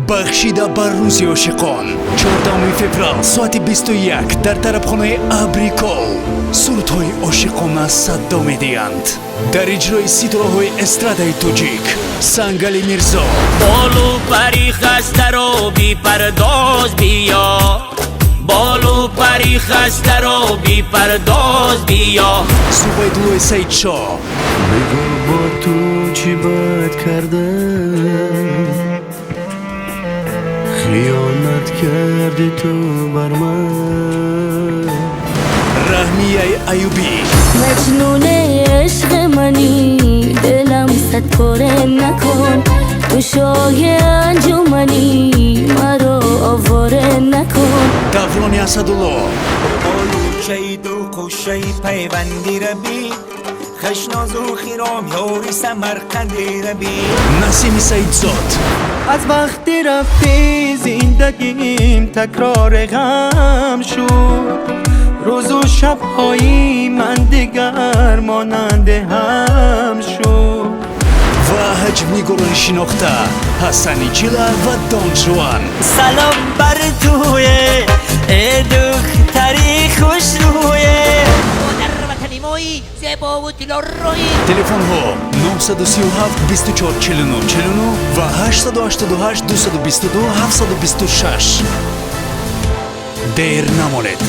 Бахшида ба Рӯзи ошиқон, 14 феврал, соати 21 дар тарабхонаи «Абрикол» сурудҳои ошиқона садо медиҳанд. Дар иҷрои ситораҳои эстрадаи тоҷик Сангали Мирзо, Болу пари хастаро бипардоз, биё, болу пари хастаро бипардоз, биё. Зубайдуллои Саидшоҳ, Бигӯ, бо ту чӣ бад кардам, хиёнат кардӣ ту бар ман. Раҳмияи Аюбӣ, Маҷнуни ишқи манӣ, дилам садпора накун, ту шоҳи анҷуманӣ, маро овора накун. Даврони Асадулло, Олучаи ду қушаи пайванди рабӣ, хашнозу хиром ёри Самарқанди рабӣ. Насими Саидзод, Аз вақти рафтӣ, зиндагим такрори ғам шуд, рӯзу шабҳои ман дигар монанди ҳам шуд. Ва ҳаҷвнигорони шинохта Ҳасани Чила ва Дон Жуан. Салом бар туе, э духтари хушрӯе. Модар ватани мои зебову дилоррои. Телефонҳо: 937 24 49 49 ва 888 222 726. Дер намонед.